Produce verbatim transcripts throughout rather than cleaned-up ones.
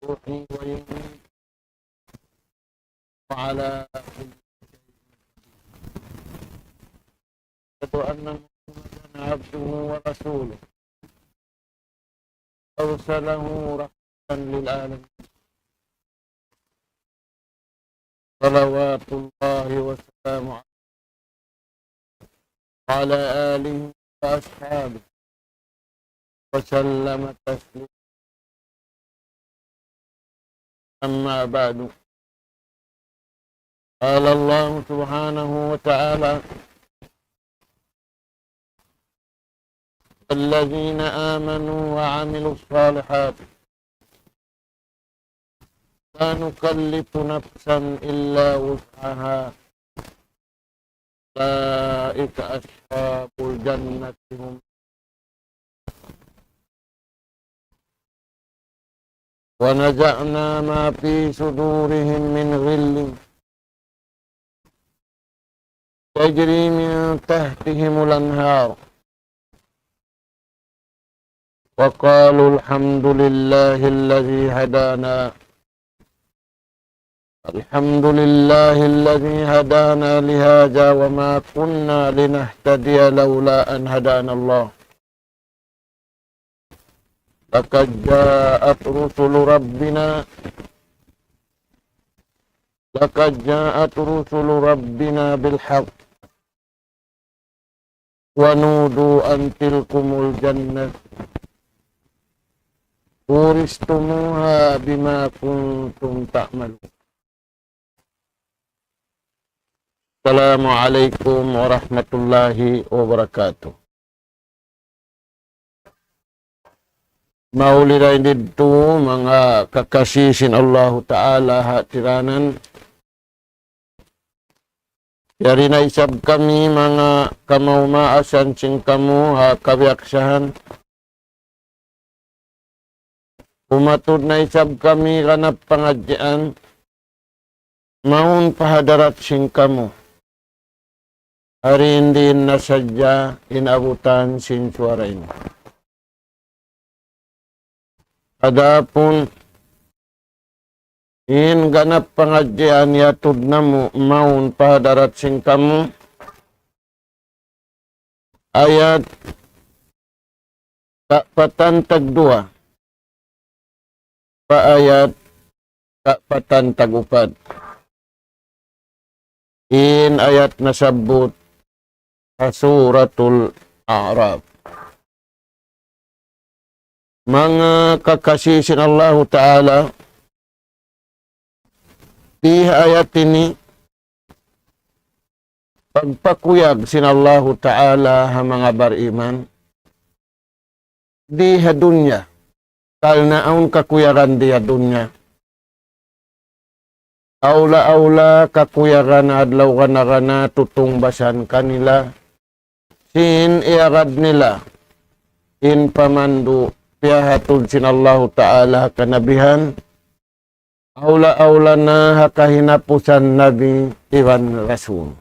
يحيي ويميت وعلى كل شيء قدير. أشهد أن محمدا عبده ورسوله أرسله رحمة للعالمين. صلوات الله وسلامه عليه وعلى آله وأصحابه وسلم تسليما. أما بعد، قال الله سبحانه وتعالى: الذين آمنوا وعملوا الصالحات لا نكلف نفسا إلا وسعها أولئك أصحاب الجنة هم ونزعنا ما في صدورهم من غل تجري من تحتهم الأنهار وقالوا الحمد لله الذي هدانا الحمد لله الذي هدانا لهذا وما كنا لنهتدي لولا أن هدانا الله لقد جاءت رسل ربنا لقد جاءت رسل ربنا بالحق ونودوا أن تلكم الجنة أورثتموها بما كنتم تعملون. السلام عليكم ورحمة الله وبركاته. Mauli dayn didtu manga kakasi sin Allahu Ta'ala ha tiranan. Yari na isab kami manga kamaumaasan sin kamu ha kabiyaksahan. Umatud na isab kami ganap pangadjian mawn pa hadarat sin kamu. Ari in diin na sadja in abutan sin suwara ini. Adapun in ganap pangadjian yatud namu' mawn pa hadarat sin kamu, ayat kapatan tagduwa pa ayat kapatan tagupat. In ayat nasabbut ha Suratul A'raf. Manga kakasi sin Allahu Ta'ala, di ha ayat ini, pagpakuyag sin Allahu Ta'ala ha manga bariman di ha dunya. Karna' awn kakuyagan di ha dunya. Awla-awla kakuyagan adlaw gana-gana tutungbasan kanila sin iyagad nila in pamandu' piyahatud sin Allahu Ta'ala ha kanabihan. Awla-awla na ha kahinapusan nabi iban rasul.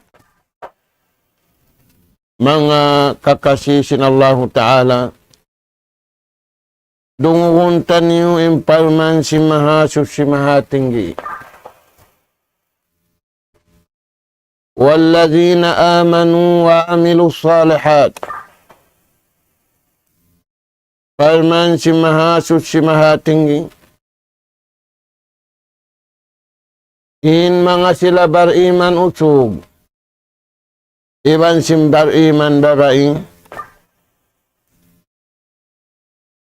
Manga kakasi sin Allahu Ta'ala, dungugun taniyu in parman sin Mahasuchi Mahatinggi. والذين آمنوا وعملوا الصالحات. Parman sin Mahasuchi Mahatinggi, in manga sila bariman usug iban sin bariman babai,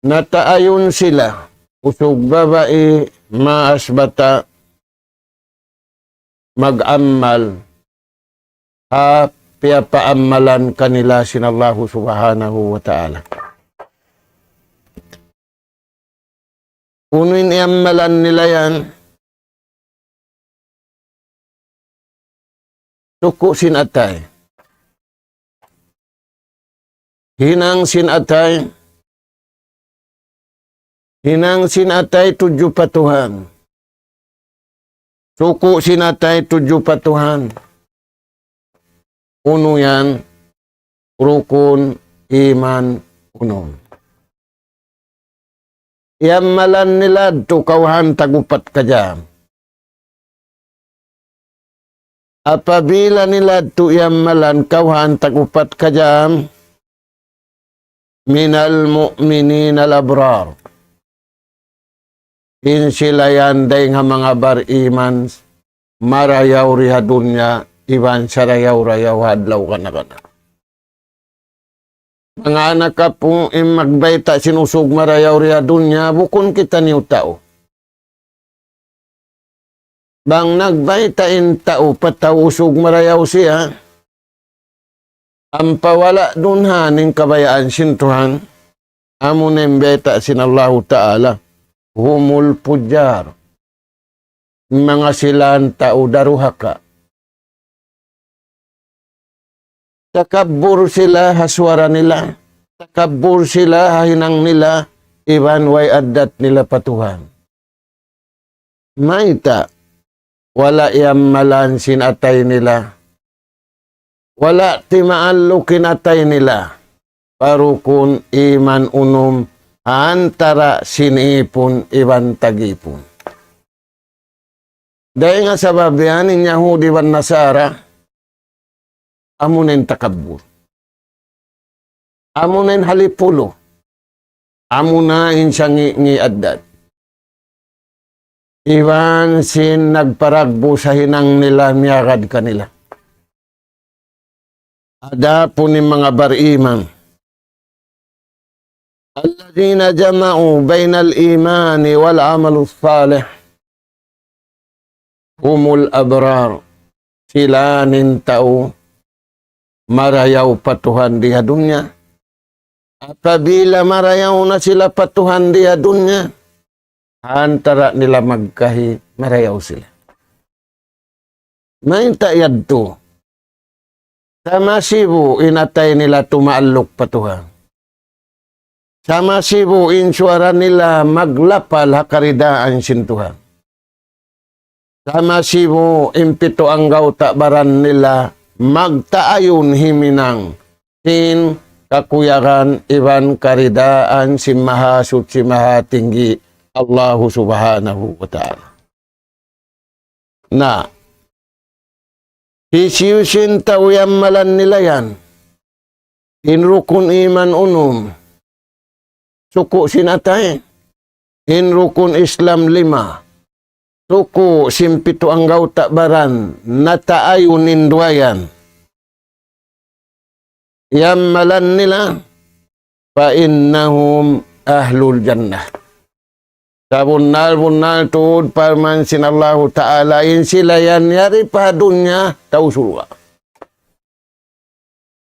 nataayun sila usug babai maas bata' mag-amal ha piyapaamalan kanila sin Allahu Subhanahu wa Ta'ala. Unu in iyamalan nila yan? Suku' sin atay. Hinang sin atay. Hinang sin atay tudju pa Tuhan. Suku' sin atay tudju pa Tuhan. Unu yan? rukun iman unum. Iyammalan nila yadtu kawhaan tag-upat ka jam. Apabila nila yadtu iyammalan kawhaan tag-upat ka jam, minal mu'minina al-abrar. In sila yan dayn ha manga bariman, marayaw di ha dunya, iban sarayaw-rayaw ha adlaw kana-kana. Manga anak apu, in magbayta' sin usug marayaw di ha dunya, bukun kitaniyu tau. Bang nagbayta' in tau pa tau usug marayaw siya, ampa wala' duun ha in kabayaan sin Tuhan, amu na in bayta' sin Allahu Ta'ala, humul fujjar. Manga sila in tau daruhaka. Takabbur sila ha suwara nila. Takabbur sila ha hinang nila. Iban way addat nila pa Tuhan. Mayta'? Wala' iyammalan sin atay nila. Wala' timaalluk in atay nila pa rukun iman unum ha antara' sin ipun iban tag-ipun. Dayn ha sabab yan in Yahudi iban Nasara, amu na in takabbur. Amu na in halipulu. Amu na in sangi'-ngi' addat. Iban sin nagparagbu sa hinang nila miyagad kanila. Adapun in manga bariman, الذين جمعوا بين الإيمان والعمل الصالح هم الأبرار. Sila in tau marayaw pa Tuhan di ha dunya. Apabila marayaw na sila pa Tuhan di ha dunya, ha antara' nila magkahi marayaw sila. Mayta' yadtu? Sa' masibu' in atay nila tumaalluk pa Tuhan. Sa' masibu' in suwara nila maglapal ha karidaan sin Tuhan. Sa' masibu' in pitu anggawta' baran nila magtaayun himinang sin kakuyagan iban karidaan sin Mahasuchi Mahatinggi Allahu Subhanahu wa Ta'ala. Na, hisiyu-siyu in tau iyammalan nila yan, in rukun iman unum, suku' sin atay, in rukun Islam lima, suku' sin pitu anggawta' baran, nataayun in duwa yan. Iyammalan nila, فإنهم أهل الجنة. Sabunnal-bunnal tuud parman sin Allahu Ta'ala, in sila yan yari pa dunya tau surga'.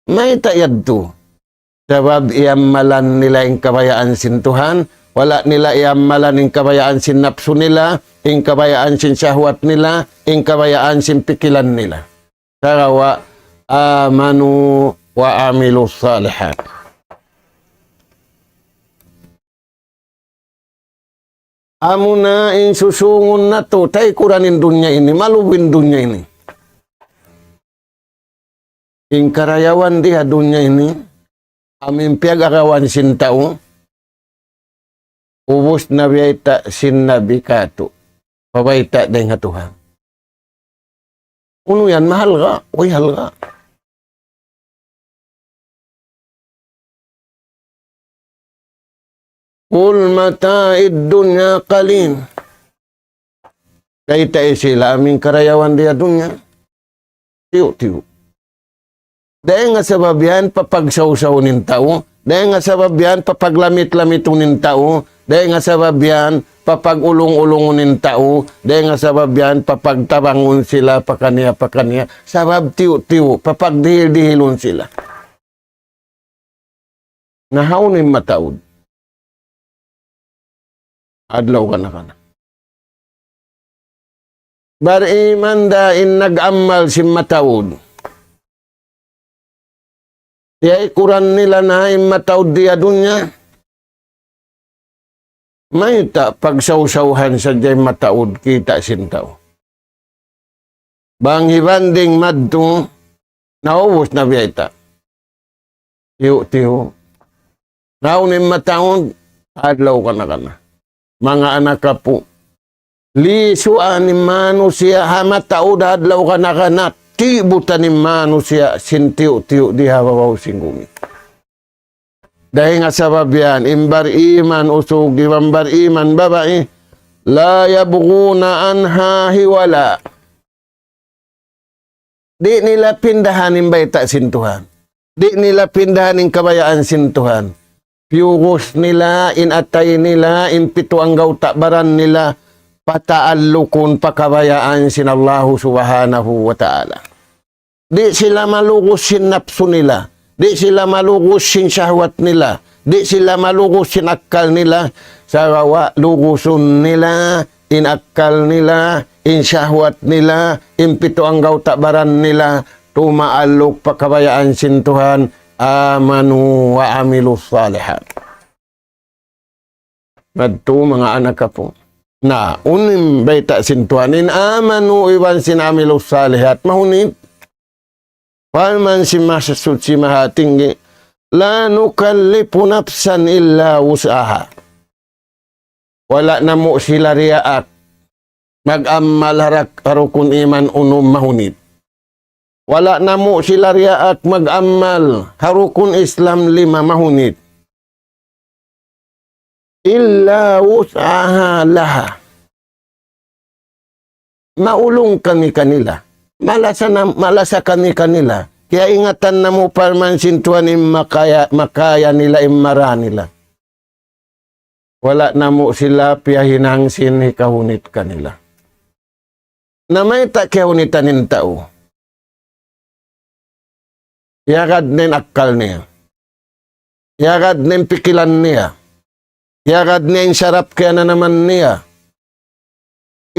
Mayta' yadtu? Sabab iyammalan nila in kabayaan sin Tuhan, wala' nila iyammalan in kabayaan sin napsu nila, in kabayaan sin shahwat nila, in kabayaan sin pikilan nila. Sagawa' آمنوا وعملوا الصالحات. Amuna in susungun natu', taykuran in dunya ini, maluwi in dunya ini. In karayawan di ha dunya ini, amu in piyag-agawan sin tau, ubus na biyayta' sin Nabi katu'. Pabayta' dayn ha Tuhan. Unu yan, mahalga', way halga'. قل متاع الدنيا قليل. Kayta' sila amu in karayawan di ha dunya. Tiyu'-tiyu'. Dayn ha sabab yan papagsawsawun in tau. Dayn ha sabab yan papaglamit-lamitun in tau. Dayn ha sabab yan papag-ulung-ulungun in tau. Dayn ha sabab yan papagtabangun sila pakaniya-pakaniya. Sabab tiyu'-tiyu', papagdihil-dihilun sila. Na hawnu in mataud? Adlaw kana-kana. Bariman da in nag-amal sin mataud. Tiyaykuran nila na in mataud di ha dunya. Mayta' pagsawsawhan sadja in mataud kita' sin tau. Bang hibanding madtu, naubus na biyayta'. Tiyu'-tiyu'. Naun in mataud, adlaw kana-kana. Manga anak apu'. Lisuan in manusiya' ha mataud adlaw kana-kana. Tibutan in manusiya' sin tiyu'-tiyu' di ha babaw sin gumi. Dayn ha sabab yan, in bariman usug, iban bariman babai, لا يبغون عنها حولا. Di' nila pindahan in bayta' sin Tuhan. Di' nila pindahan in kabayaan sin Tuhan. Piyugus nila, in atay nila, in pitu anggawta' baran nila, pataallukun pa kabayaan sin Allahu Subhanahu wa Ta'ala. Di' sila malugus sin napsu nila. Di' sila malugus sin shahwat nila. Di' sila malugus sin akkal nila. Sagawa' lugusun nila in akkal nila, in shahwat nila, in pitu anggawta' baran nila, tumaalluk pa kabayaan sin Tuhan, آمنوا وعملوا الصالحات. Madtu manga anak apu'. Na, unu in bayta' sin Tuhan, in آمنوا iban sin عملوا الصالحات, mahunit. Parman sin Mahasuchi Mahatinggi, لا نكلف نفسا إلا وسعها. Wala' namu' sila diyaak mag-amal ha rak-, ha rukun iman unum mahunit. Wala' namu' sila diyaak mag-amal ha rukun Islam lima mahunit. إلا وسعها لها. Maulung kami kanila. Malasa na, malasa kami kanila. Kiyaingatan namu' parman sin Tuhan in makaya, makaya nila, in mara nila. Wala' namu' sila piyahinang sin hikahunit kanila. Na mayta' kiyahunitan in tau? Iyagad na in akkal niya. Iyagad na in pikilan niya. Iyagad na in sarap kiyananaman niya.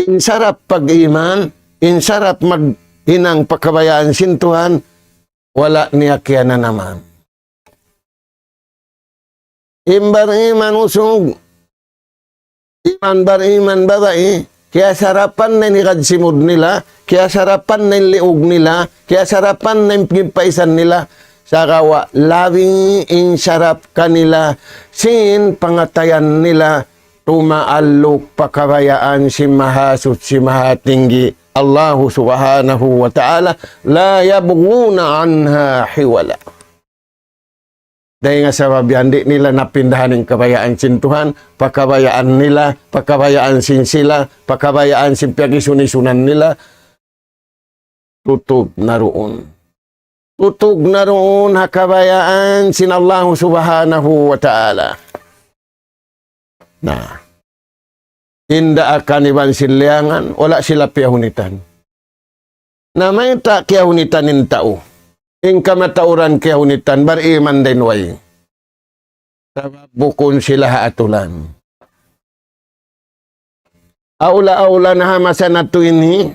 In sarap pag-iman, in sarap maghinang pa kabayaan sin Tuhan, wala' niya kiyananaman. In bariman usug, iban bariman babai, kiyasarapan na in higad simud nila, kiyasarapan na in liug nila, kiyasarapan na in pagpaisan nila, sagawa' labi in sarap kanila, sin pangatayan nila, tumaalluk pa kabayaan sin Mahasuchi Mahatinggi, Allahu Subhanahu wa Ta'ala, لا يبغون عنها حولا. Dayn ha sabab yan, di' nila napindahan in kabayaan sin Tuhan, pa kabayaan nila, pa kabayaan sin sila, pa kabayaan sin piyag-isun-isunan nila. Tutug na duun. Tutug na duun ha kabayaan sin Allahu Subhanahu wa Ta'ala. Na, in daakan iban sin liyangan, wala' sila piyahunitan. Na mayta' kiyahunitan in tau? In kamatauran kiyahunitan, bariman dayn way. Sabab bukun sila ha atulan. Awla-awla na ha masa natu' ini,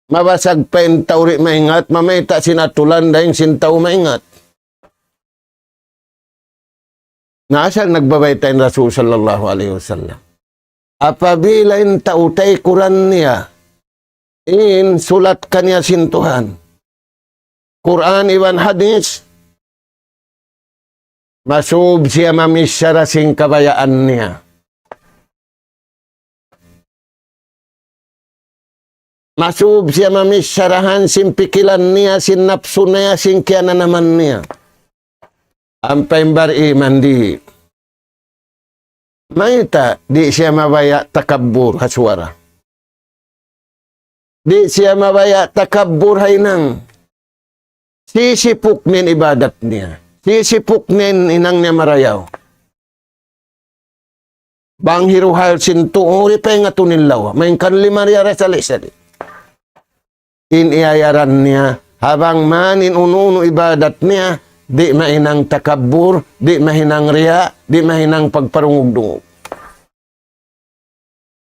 mabasag pa in tau di' maingat, mamayta' sin atulan dayn sin tau maingat. Na asal nagbabayta' in Rasul sallallahu alayhi wasallam. Apabila in tau taykuran niya, in sulat kaniya sin Tuhan, Qur'an iban hadis, masub siya mamichara sin kabayaan niya. Masub siya mamicharahan sin pikilan niya, sin napsu niya, sin kiyananaman niya. Ampa in bariman di'. Mayta', di' siya mabaya' takabbur ha suwara. Di' siya mabaya' takabbur ha hinang. Sisipuk niya in ibadat niya. Sisipuk niya in hinang niya marayaw. Bang hiruhal sin tuu, di' pa ingatun in lawa. Main kan lima riya ra sali-sali. In iyayaran niya, ha bang man in unu-unu ibadat niya, di' mahinang takabbur, di' mahinang riya, di' mahinang pagparungug-dungug.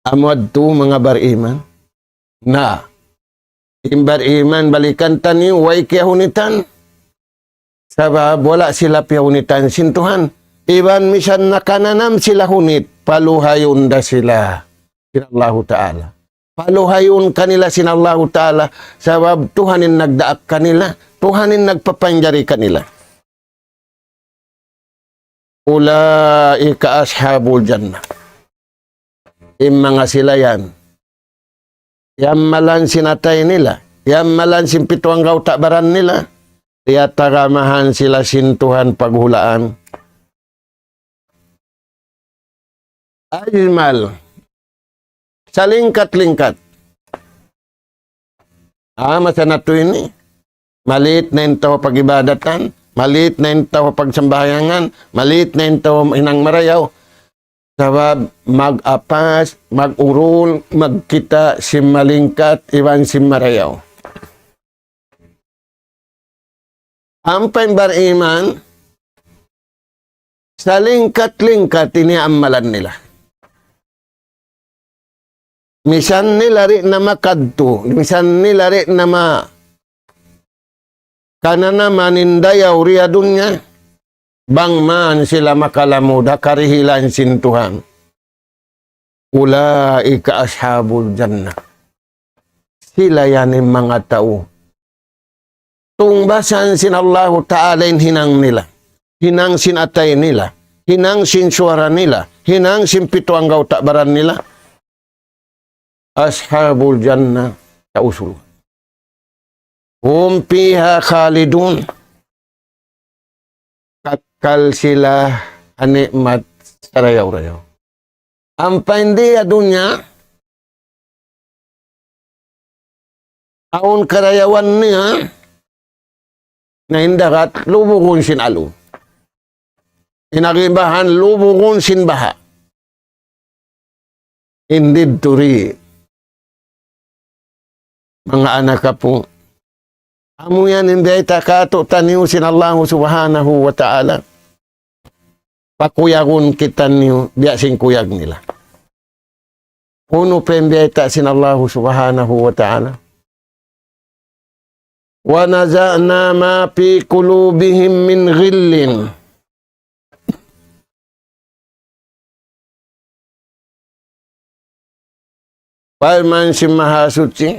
Amu yadtu manga bariman. Na, in bariman balikan taniyu, way kiyahunitan. Sabab wala' sila piyahunitan sin Tuhan. Iban misan nakananam sila hunit, paluhayun da sila sin Allahu Ta'ala. Paluhayun kanila sin Allahu Ta'ala, sabab Tuhan in nagdaak kanila, Tuhan in nagpapanjari kanila. أولئك أصحاب الجنة. In manga sila yan, iyammalan sin atay nila, iyammalan sin pitu anggawta' baran nila, tiyatagamahan sila sin Tuhan paghulaan. Ajmal. Salingkat-lingkat. Ah, masa natu' ini. Maliit na in tau pag-ibadatan, maliit na in tau pagsambahayangan, maliit na in tau hinang marayaw. Sabab mag-apas, mag-urul, magkita' sin malingkat iban sin marayaw. Ampa in bariman, salingkat-lingkat ini amalan nila. Misan nila di' na makadtu, misan nila di' na ma-, kananaman in dayaw di ha dunya, bang man sila makalamud ha karihilan sin Tuhan. أولئك أصحاب الجنة. Sila yan in manga tau tungbasan sin Allahu Ta'ala in hinang nila, hinang sin atay nila, hinang sin suwara nila, hinang sin pitu anggawta' baran nila. أصحاب الجنة, tau surga'. هم فيها خالدون. Kakkal sila ha ni'mat sarayaw-rayaw. Ampa in di ha dunya, awn karayawan niya, na in dagat lubugun sin alun. In agibahan lubugun sin baha'. In didtu di, manga anak apu'. Amu yan in biyayta' kātu'niyu sin Allahu Subhanahu wa Ta'ala. Pakuyagun kitaniyu biya' sin kuyag nila. Unu pa in biyayta' sin Allahu Subhanahu wa Ta'ala? ونزعنا ما في قلوبهم من غل. Parman sin Mahasuchi,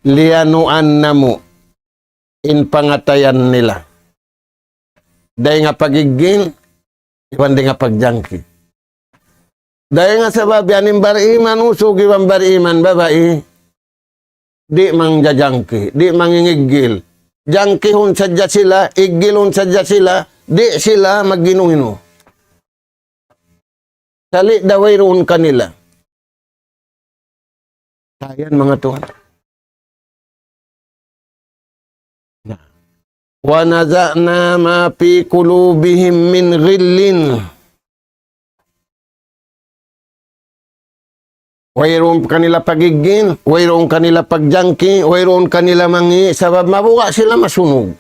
liyanuan namu' in pangatayan nila. Dayn ha pagiggil, iban dayn ha pagjangki. Dayn ha sabab yan in bariman usug iban bariman babai, di' mangjajangki, di' mangingiggil. Jangkihun sadja sila, iggilun sadja sila, di' sila maginu-inu. Sali' da wayruun kanila. Tayan manga tuwan. Na. ونزعنا ما في قلوبهم من غل. Wayruun kanila pagiggil, wayruun kanila pagjangki, wayruun kanila mangi', sabab mabuga' sila masunug.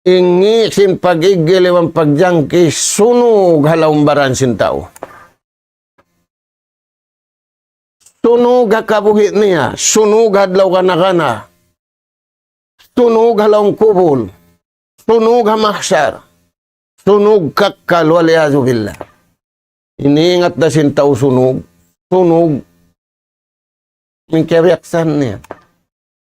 In ngi' sin pagiggil iban pagjangki, sunug ha lawm baran sin tau. Sunug ha kabuhi' niya, sunug ha adlaw gana-gana, sunug ha lawm kubul, sunug ha mahsar, sunug kakkal, والعياذ بالله. Iningat da sin tau sunug, sunug in kiyabiyaksahan niya.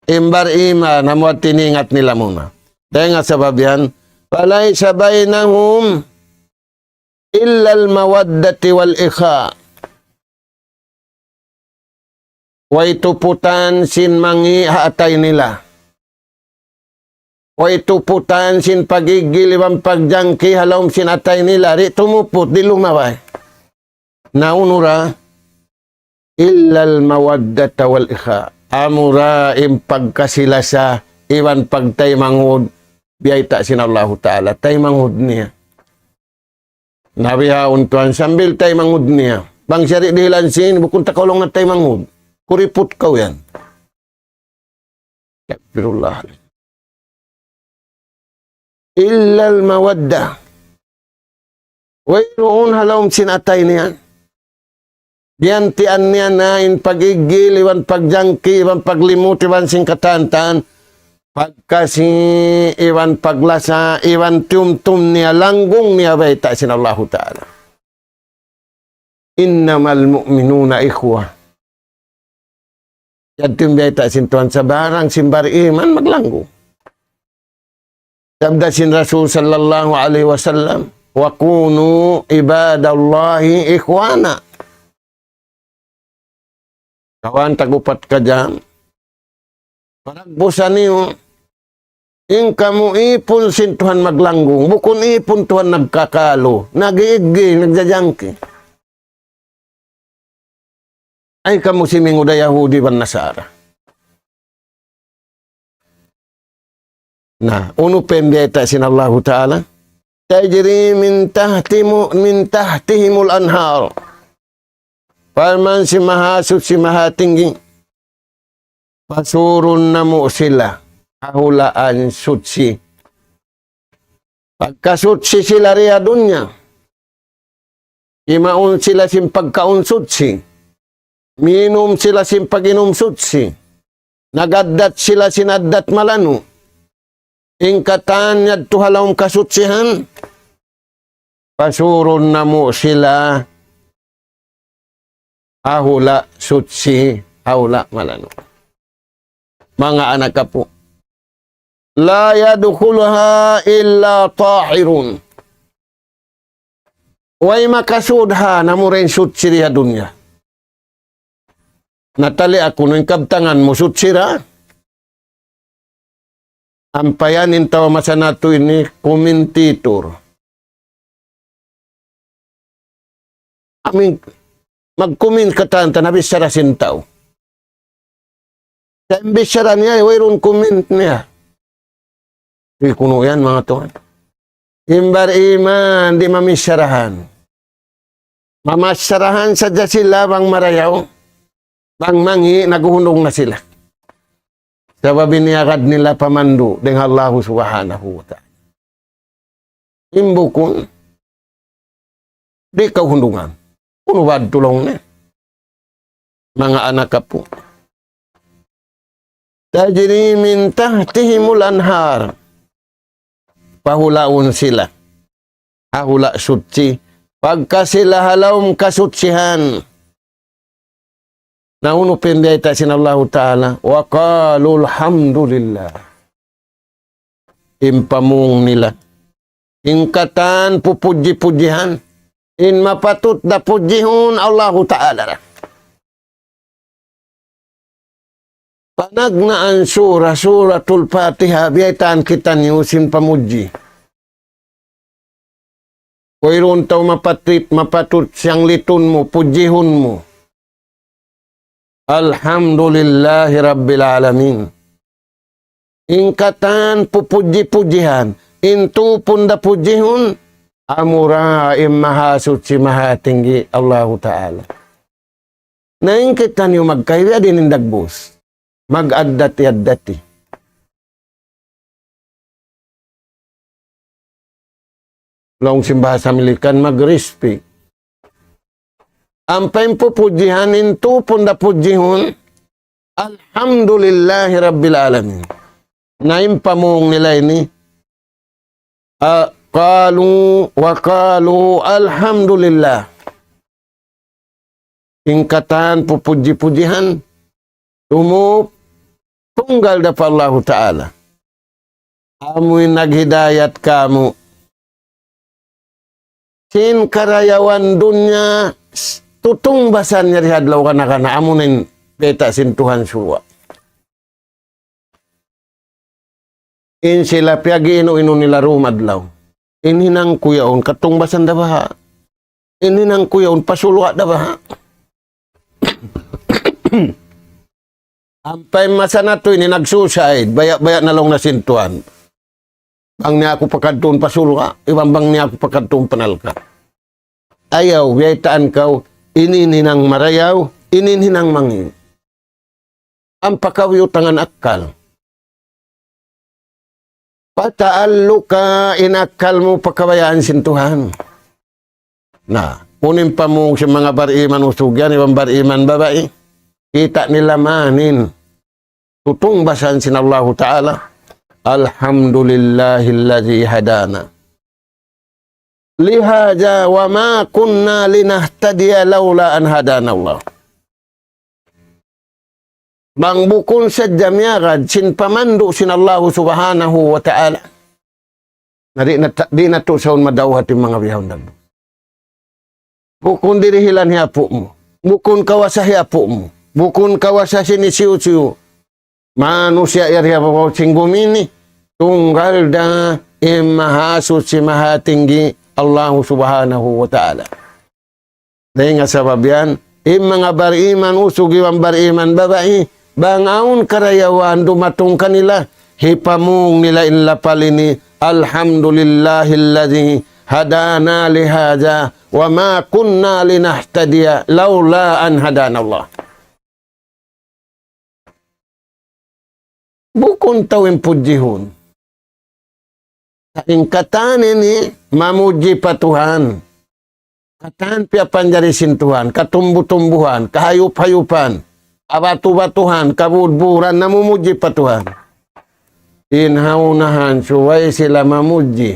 In bariman, amu in tiningat nila muna. Dayn ha sabab yan, فليس بينهم إلا المودة والأخاء. Way tuputan sin mangi' ha atay nila. Way tuputan sin pagiggil iban pagjangki ha lawm sin atay nila. Di' tumuput, di' lumabay. Na unu ra, إلا المودة والأخاء. Amura in pagkasi-lasa iban pagtaymanghud, biyayta' sin Allahu Ta'ala, taymanghud niya. Na bihaun tuwan sambil taymanghud niya. Bang siya di' dihilan sin, bukun ta kaw laung na taymanghud. Kuriput kaw yan. Astagfirullah. إلا المودة. Wayruun ha lawm sin atay niya. Biyantian niya na in pag-iggil, iban pagjangki, iban paglimut, iban sin katan-katan. Pagkasi, iban paglasa, iban tumtum niya, langgung niya bayta' sin Allahu Ta'ala. إنما المؤمنون إخوة. Yadtu in biyayta' sin Tuhan, sabarang sin bariman maglanggung. Sabda sin Rasul sallallahu alayhi wasallam, وكونوا عباد الله إخوانا. Kawan, tag-upat ka dyan. Paragbusan niyu, in kamu ipun sin Tuhan maglanggung, bukun ipun Tuhan nagkakalu, nag-iiggi, nagjajangki. Ay kamu simingud ha Yahudi iban Nasara. Na, unu pa in biyayta' sin Allahu Ta'ala? تجري من تحتهم، من تحتهم الأنهار. Parman sin Mahasuchi Mahatinggi, pasurun namu' sila ha hulaan suchi. Pagkasuchi sila di ha dunya, kimaun sila sin pagkaun suchi, minum sila sin pag-inum suchi, nag-addat sila sin addat malanu'. In katan yadtu ha lawm kasuchihan, pasurun namu' sila ha hula' suchi, ha hula' malanu'. Manga anak apu', لا يدخلها إلا طاهر. Way makasud ha, amura in suchi di ha dunya. Na tali aku nu in kabtangan mu suchi ra. Ampa yan in tau masa natu' ini commentator. Amin, mag-comment katan ta na bichara sin tau. Sa' in bichara niya, wayruun comment niya. Di' kunu' yan, manga tuwan. In bariman, di' mamicharahan. Mamicharahan sadja sila bang marayaw, bang mangi', naghuhundung na sila. Sabab in iyagad nila pamandu' dayn ha Allahu Subhanahu wa Ta'ala. In bukun, di' kaw hundungan. Unu ba adtu laung niya? Manga anak apu'. تجري من تحتهم الأنهار. Pahulaun sila ha hula' suchi. Pagka sila ha lawm kasuchihan. Na unu pa in biyayta' sin Allahu Ta'ala? وقالوا الحمد لله. In pamung nila, in katan pupudji-pudjihan, in mapatut da pudjihun Allahu Ta'ala ra. Panagnaan sura, Suratul Fatiha, biyaytaan kitaniyu sin pamudji. Wayruun tau mapatut, mapatut siyanglitun mu, pudjihun mu. الحمد لله رب العالمين. In katan pupudji-pudjihan, in tupun da pudjihun, amura in Mahasuchi Mahatinggi Allahu Ta'ala. Na in kitaniyu magkaibiya di' in dagbus. Mag-addati-addati. Laung sin bahasa Milikan, mag-respect. Ampa in pupudjihan, in tupun da pudjihun, الحمد لله رب العالمين. Na in pamung nila ini, ah, قالوا وقالوا الحمد لله. In katan pupudji-pudjihan, tumup, tunggal da pa Allahu Ta'ala. Amu in naghidayat kāmu' sin karayawan dunya, s-, tutungbasan niya di ha adlaw kana-kana, amu in biyayta' sin Tuhan surga'. In sila piyag-inu-inu nila dūm adlaw. In hinang ku yaun katungbasan da baha'. In hinang ku yaun pa surga' da baha'. Ampa in masa natu' ini nag-suicide, baya'-baya' na laung na sin Tuhan. Bang niya aku pakadtuun pa surga', iban bang niya aku pakadtuun pa narka'. Ayaw, biyaytaan kaw, ini in hinang marayaw, ini in hinang mangi'. Ampa kaw iyutangan akkal. Pataalluka in akkal mu pa kabayaan sin Tuhan. Na, unu in pamung sin manga bariman usug yan, iban bariman babai. Kita' nila man in tutungbasan sin Allahu Ta'ala. الحمد لله الذي هدانا لهذا وما كنا لنهتدي لولا أن هدانا الله. Bang bukun sadja miyagad sin pamandu' sin Allahu Subhanahu wa Ta'ala, Na di' na, di' na tuud saun madawhat in manga bihaun dagbus. Bukun dirihilan hi apu' mu. Bukun kawasa hi apu' mu. Bukun kawasa sin hisiyu-siyu. Manusiya' yari ha babaw sin gumi ini. Tunggal da in Mahasuchi Mahatinggi Allahu Subhanahu wa Ta'ala. Dayn ha sabab yan, in manga bariman usug iban bariman babai, bang awn karayawan dumatung kanila, hipamung nila in lapal ini, الحمد لله الذي هدانا لهذا وما كنا لنهتدي لولا أن هدانا الله. Bukun tau in pudjihun. Sa' in katan ini mamudji pa Tuhan. Katan piyapanjari sin Tuhan, katumbu-tumbuhan, kahayup-hayupan, kabatu-batuhan, kabudburan, namumudji pa Tuhan. In ha unahan subay sila mamudji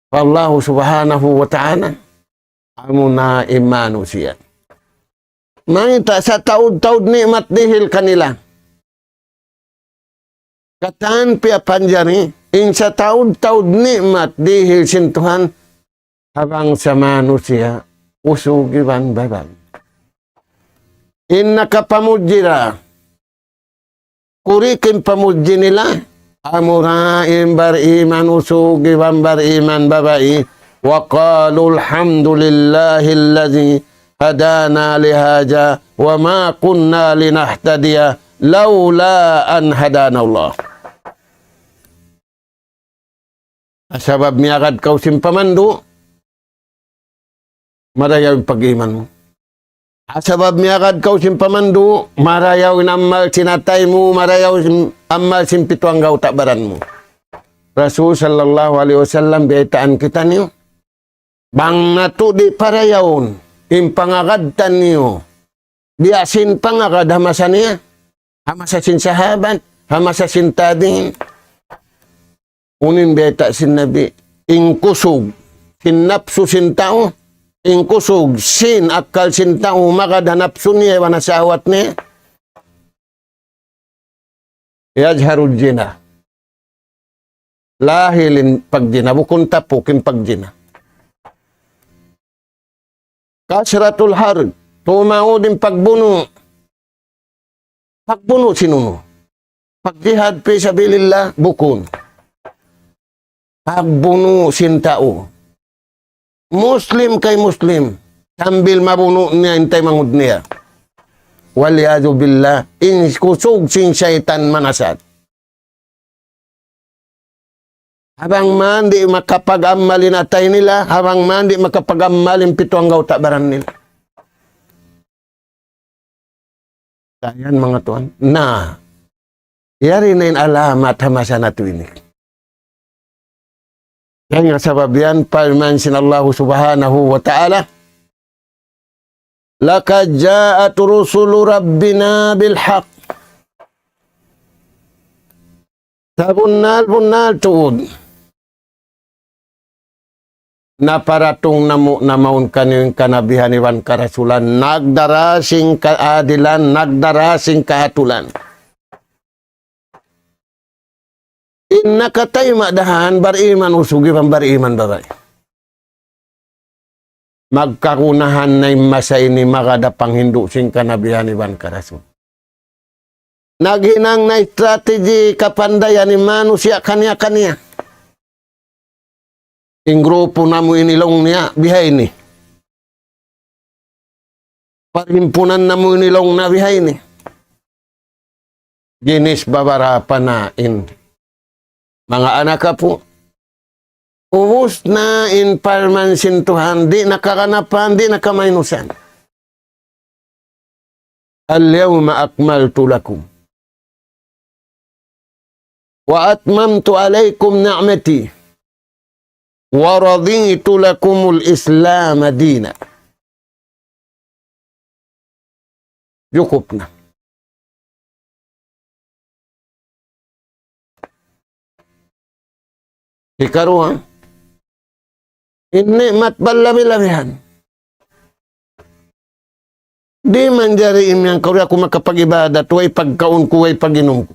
pa Allahu Subhanahu wa Ta'ala, amuna in manusiya'. Mayta'? Sataud-taud ni'mat dihil kanila. Katan piyapanjari, in sataud-taud ni'mat dihil sin Tuhan, ha bangsa manusiya', usug iban babai. In nakapamudji da, kurik in pamudji nila, amura in bariman usug iban bariman babai, وقالوا الحمد لله الذي هدانا لهذا وما كنا لنهتدي لولا أن هدانا الله. Sabab miyagad kaw sin pamandu', marayaw in pag-iman mu. Sabab miyagad kaw sin pamandu', marayaw in amal sin atay mu, marayaw in amal sin pitu anggawta' baran mu. Rasul sallallahu alayhi wasallam biyaytaan kitaniyu, bang natu' di' parayawun in pangagad taniyu, biya' sin pangagad ha masa niya, ha masa sin sahabat, ha masa sin tabi'in. Unu in biyayta' sin Nabi, in kusug sin napsu sin tau, in kusug sin akal sin tau, magad ha napsu niya iban ha sahwat niya. يظهر الزنا. Lahil in pagjina, bukun tapuk in pagjina. كثرة الحرب, tumaud in pagbunu'. Pagbunu' sin unu? Pagjihad fi sabilillah, bukun. Pagbunu' sin tau. Muslim kay Muslim, sambil mabunu' niya in taymanghud niya. والعياذ بالله, in kusug sin saytan manasat. Ha bang man di' makapag-amal in atay nila, ha bang man di' makapag-amal in pitu anggawta' baran nila. Dayan manga tuwan. Na, yari na in alamat ha masa natu' ini. Dayn ha sabab yan, parman sin Allahu Subhanahu wa Ta'ala, لقد جاءت رسل ربنا بالحق. Sabunnal-bunnal tuud, naparatung namu' na mawn kaniyu in kanabihan iban karasulan, nagdara sin kaadilan, nagdara sin kaatulan. In nakatayma' dahan, bariman usug iban bariman babai. Magkagunahan na in masa ini magad ha panghindu' sin kanabihan iban karasul. Naghinang na strategy kapandayan in manusiya' kaniya-kaniya. In grupu namu' ini laung niya, bihaini. Parhimpunan namu' ini laung niya, bihaini. Ginis babarapa na in manga anak apu'. Ubus na in parman sin Tuhan, di' na kaganapan, di' na kamainusan. اليوم أكملت لكم وأتممت عليكم نعمتي ورضيت لكم الإسلام دينا. Jukup na. Hikaruwa, in ni'mat balabi-labihan. Di' manjari imiyan kaw, di' aku makapag-ibadat, way pagkaun ku, way pag-inum ku.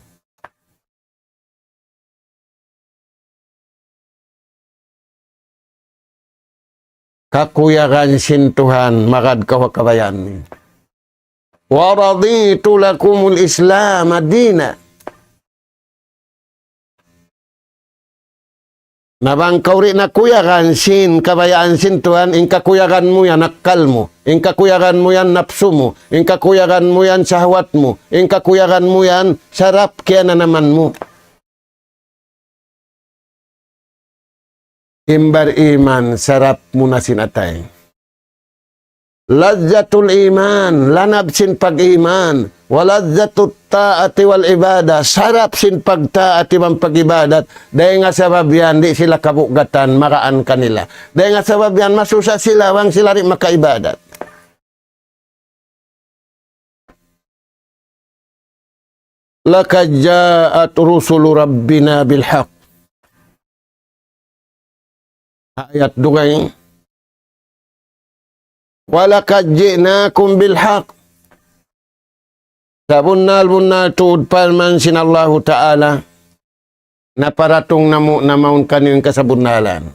kakuyagan sin Tuhan, magad kaw ha kabayaan niya. ورضيت لكم الإسلام دينا. Na bang kaw di' na kuyagan sin kabayaan sin Tuhan, in kakuyagan mu yan akkal mu, in kakuyagan mu yan napsu mu, in kakuyagan mu yan sahwat mu, in kakuyagan mu yan sarap kiyananaman mu. In bariman, sarap mu na sin atay. لذة الإيمان, lanab sin pag-iman. ولذة الطاعة والعبادة, sarap sin pagtaat iban pag-ibadat. Dayn ha sabab yan, di' sila kabugatan, magaan kanila. Dayn ha sabab yan, masusa sila, bang sila di' makaibadat. لقد جاءت رسل ربنا بالحق. Ayat dugaing. ولقد جئناكم بالحق. Sabunnal-bunnal tuud parman sin Allahu Ta'ala, naparatung namu' na mawn kaniyu in kasabunnalan.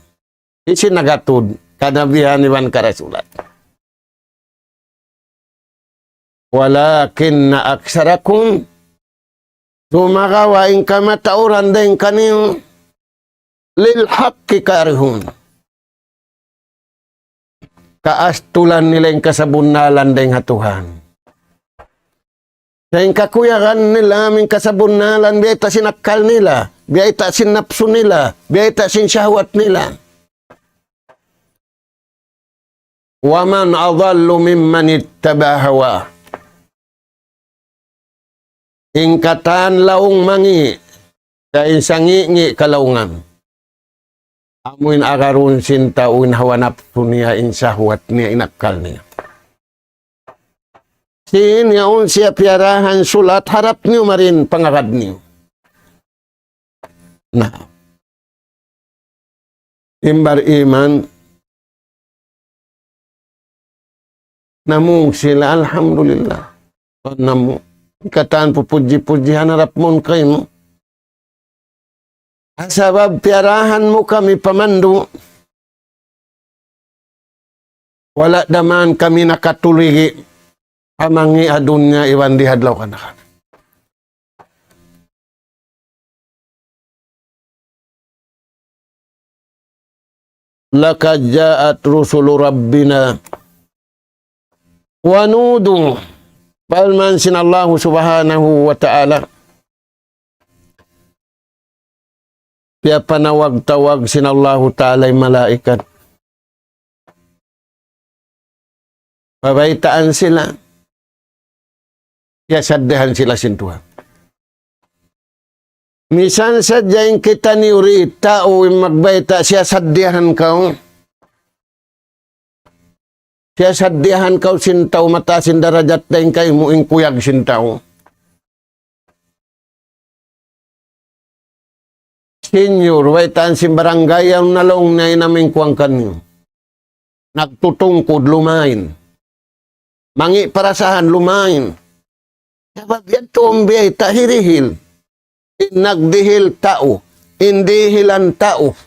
Hisiyu in nagatud? Kanabihan iban karasulan. ولكن أكثركم, sumagawa' in kamatauran dayn kaniyu, للحق كارهون. Kaastulan nila in kasabunnalan dayn ha Tuhan. Sa' in kakuyagan nila amu in kasabunnalan, biyayta' sin akkal nila, biyayta' sin napsu nila, biyayta' sin shahwat nila. ومن أضل ممن اتبع هواه. In katan laung mangi', sa' in sangi'-ngi' kalaungan. Amu in agarun sin tau in hawa napsu niya, in sahwat niya, in akkal niya. Sin yaun siya piyarahan sulat, harap niyu mari in pangagad niyu. Na. In bariman, namung sila, alhamdulillah. Namu', katan pupudji-pudjihan harap mawn kaymu. Sabab piyarahan mu kami pamandu'. Wala' da man kami nakatuligi' ha mangi' ha dunya iban di ha adlaw kanakan. لقد جاءت رسل ربنا ونودوا. Parman sin Allahu Subhanahu wa Ta'ala, piyapanawag-tawag sin Allahu Ta'ala in malaikat. Pabaytaan sila. Piyasaddihan sila sin Tuhan. Misan sadja in kitaniyu di' tau in magbayta', siyasaddihan kaw. Siyasaddihan kaw sin tau mataas in darajat dayn kaymu, in kuyag sin tau. Senior, baytaan sin barangay, yaun na laung niya in amu in kuwan kaniyu. Nagtutungkud, lumain. Mangi' parasahan, lumain. Sabab yadtu in biyayta' hirihil. In nagdihil tau, in dihilan tau.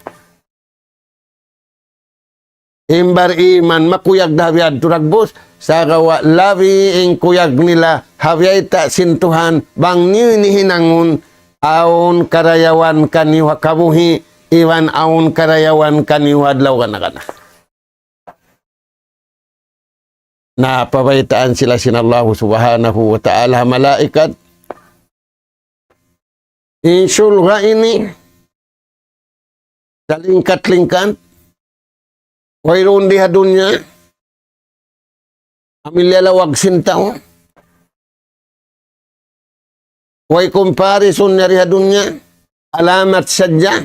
In bariman, makuyag da ha biyadtu dagbus, sagawa' labi in kuyag nila ha biyayta' sin Tuhan, bang niyu ini hinangun, awn karayawan kaniyu ha kabuhi', iban awn karayawan kaniyu ha adlaw gana-gana. Na pabaytaan sila sin Allahu Subhanahu wa Ta'ala ha malaikat. In surga' ini, salingkat-lingkat, wayruun di ha dunya, amu in liyalawag sin tau. Way comparison niya di ha dunya, alamat sadja.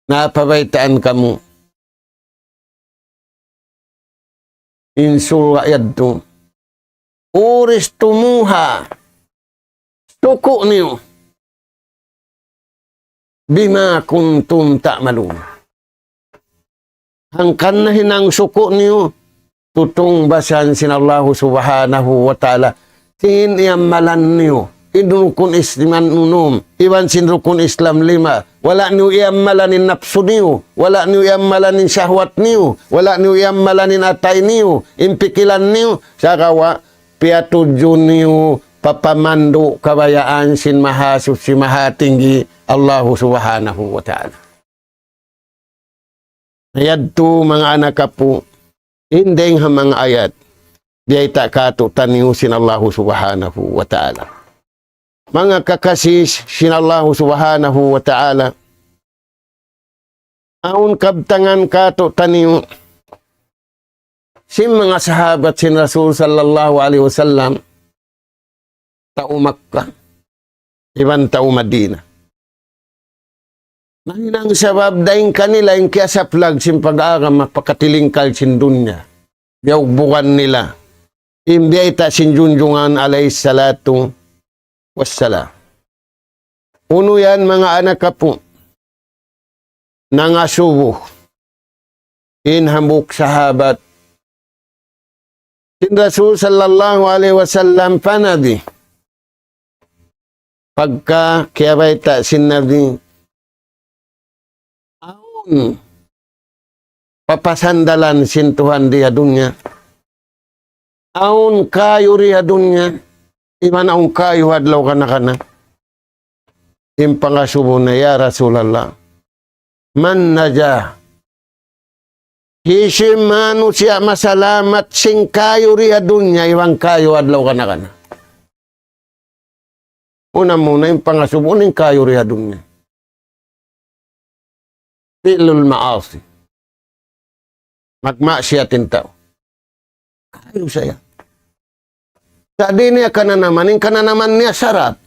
Na pabaytaan kamu. In surga' yadtu. أورثتموها. Suku' niyu. بما كنتم تعملون. Hangkan na hinang suku' niyu, tutung basan sin Allahu Subhanahu wa Ta'ala, sin iyamalan niyu, in rukun Islam unum, iban sin rukun Islam lima. Wala' niyu iyammalan in napsu niyu, wala' niyu iyammalan in shahwat niyu, wala' niyu iyammalan in atay niyu, in pikilan niyu, sagawa' piyatudju niyu pa pamandu' kabayaan sin Mahasuchi Mahatinggi Allahu Subhanahu wa Ta'ala. Yadtu manga anak apu', in dayng ha manga ayat, biyayta' kātu'niyu sin Allahu Subhanahu wa Ta'ala. Manga kakasi sin Allahu Subhanahu wa Ta'ala, awn kabtangan kātu'niyu, sin manga sahabat sin Rasul sallallahu alayhi wasallam, tau Makkah, iban tau Madinah. Mahinang sabab dayn kanila in kiyasaplag sin pag-agama pakatilingkal sin dunya. Biyugbugan nila in biyayta' sin Junjungan alayhi salatu wassalam. Unu yan, manga anak apu'? Nangasubu in hambuuk sahabat sin Rasul sallallahu alayhi wasallam pa Nabi. Pagka kiyabayta' sin Nabi, awn papasandalan sin Tuhan di ha dunya. Awn kayu di ha dunya, iban awn kayu adlaw kana-kana. In pangasubu niya, "Ya Rasulallah, man naja? Hisiyu in manusiya' masalamat sin kayu di ha dunya, iban kayu adlaw kana-kana?" Muna-muna in pangasubu niya in kayu di ha dunya. Fi'lul ma'asi. Magmaksiyat in tau. Kayu siya. Sa' di' niya kananaman, in kananaman niya sarap.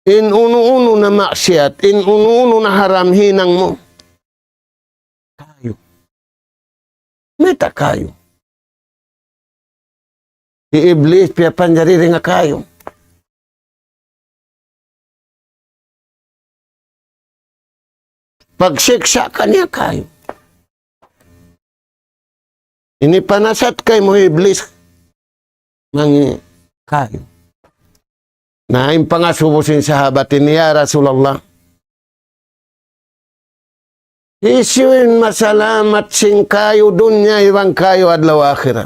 In unu-unu na maksiyat, in unu-unu na haram hinang mu. Kayu. Mayta' kayu? Hi Iblis piyapanjari dayn ha kayu. Pagsiksa' kaniya kayu. Ini panasat kaymu hi Iblis mangi' kayu. Na in pangasubu sin sahabat ini, "Ya Rasulallah, hisiyu in masalamat sin kayu dunya iban kayu adlaw akhirat?"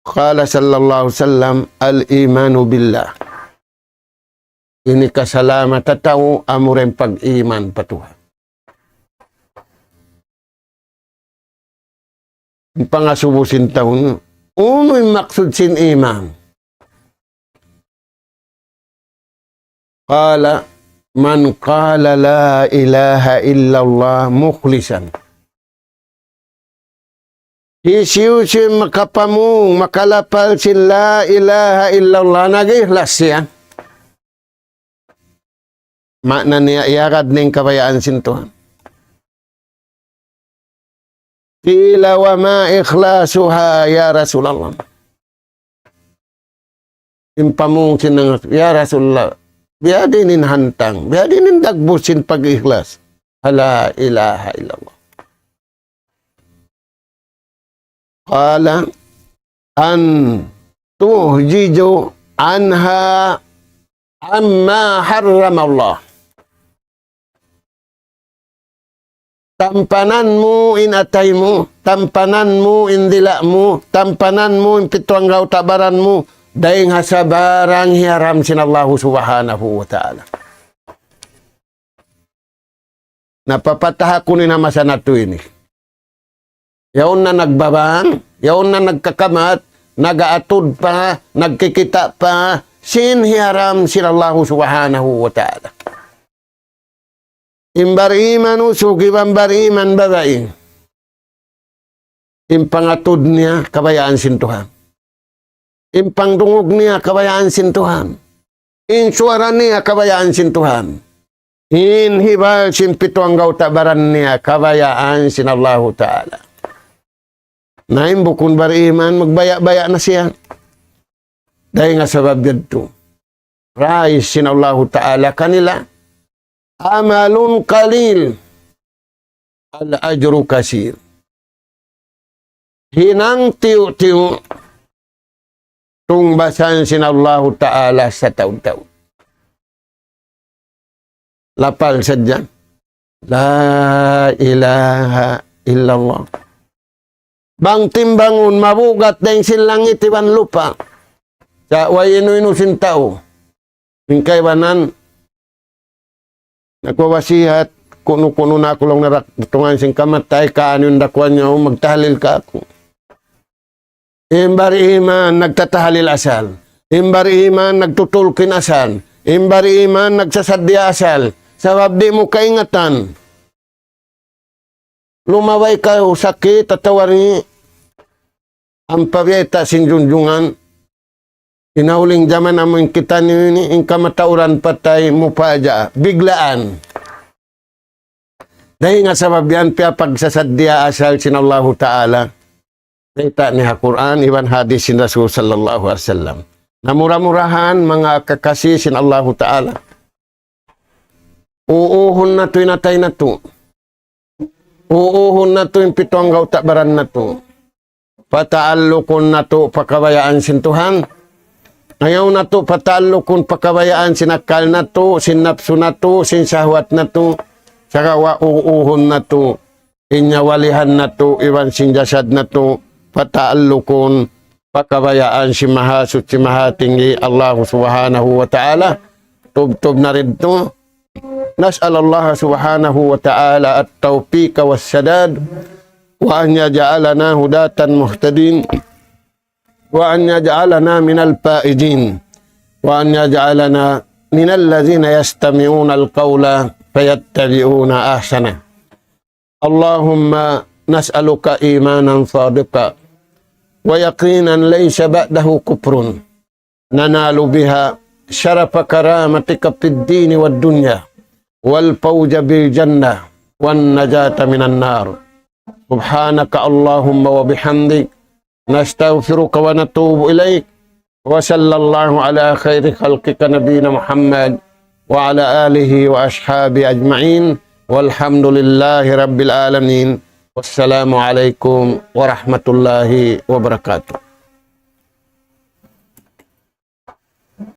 Qala sallallahu alayhi wasallam, "Al-imanu billah." Ini kasalamat ha tau amura in pag-iman pa Tuhan. In pangasubu sin tau, unu in maksud sin iman? Qala, "Man qala la ilaha illallah mukhlisan." Hisiyu-siyu in makapamung, makalapal sin la ilaha illallah, nag-ikhlas siya. Maana niya, iyagad niya in kabayaan sin Tuhan. Qila wa ma ikhlasuha ya Rasulallah. In pamung sin nangasubu, "Ya Rasulullah, biyadiin in hantang, biyadiin in dagbus sin pag-ikhlas ha la ilaha illallah?" Qala, "An tuhjija anha amma harrama Allah." Tampanan mu in atay mu, tampanan mu in dila' mu, tampanan mu in pitu anggawta' baran mu, dayng ha sabarang hiyaram sin Allahu Subhanahu wa Ta'ala. Na, papataha ku in masa natu' ini. Yaun na nagbabang, yaun na nagkakamat, nag-aatud pa, nagkikita' pa, sin hiyaram sin Allahu Subhanahu wa Ta'ala. In bariman usug iban bariman babai, in pangatud niya kabayaan sin Tuhan. In pangdungug niya kabayaan sin Tuhan. In suwara niya kabayaan sin Tuhan. In hibal sin pitu anggawta' baran niya kabayaan sin Allahu Ta'ala. Na in bukun bariman, magbaya'-baya' na siya. Dayng ha sabab yadtu, rais sin Allahu Ta'ala kanila, "Amalun qalil, al ajru kasir." Hinang tiyu'-tiyu', tungbasan sin Allahu Ta'ala sataud-taud. Lapal sadja. La ilaha illallah. Bang timbangun mabugat dayn sin langit iban lupa'. Sa' way inu-inu sin tau. In kaibanan, nagwawasihat, kunu-kunu na aku laung niya, datungan sin kamatay, kaanu in dakuan niya, magtahlil kāku'. In bariman, nagtatahlil asal. In bariman, nagtutulkin asal. In bariman, nagsasaddiya asal. Sabab di' mu kaingatan. Lumabay kaw sakit atawa di', ampa biyayta' sin junjungan. In ha huling jaman amu in kitaniyu ini, in kamatauran patay mupaja'a, biglaan. Dayn ha sabab yan piyapagsasaddiya asal sin Allahu Ta'ala. Bayta' niya ha Qur'an, iban hadith sin Rasul sallallahu alayhi wasallam. Na mura-murahan, manga kakasi sin Allahu Ta'ala. Uuhun natu' in atay natu'. Uuhun natu' in pitu anggawta' baran natu'. Pataallukun natu' pa kabayaan sin Tuhan. Ayaw natu' pataallukun pa kabayaan sin akal natu', sin napsu natu', sin sahwat natu'. Sagawa' uuhun natu'. In nyawalihan natu', iban sin jasad natu'. Pataallukun pa kabayaan sin Mahasuchi Mahatinggi Allah Subhanahu wa Ta'ala. Tubtub na rin tu. نسأل الله سبحانه وتعالى التوفيق والسداد، وأن يجعلنا هداة مهتدين، وأن يجعلنا من الفائزين، وأن يجعلنا من الذين يستمعون القول فيتبعون أحسنه. اللهم نسألك إيمانا صادقا ويقينا ليس بعده كفر، ننال بها شرف كرامتك في الدين والدنيا، والفوز بالجنة، والنجاة من النار. سبحانك اللهم وبحمدك، نستغفرك ونتوب إليك. وصلى الله على خير خلقك نبينا محمد وعلى آله وأصحابه أجمعين. والحمد لله رب العالمين. والسلام عليكم ورحمة الله وبركاته.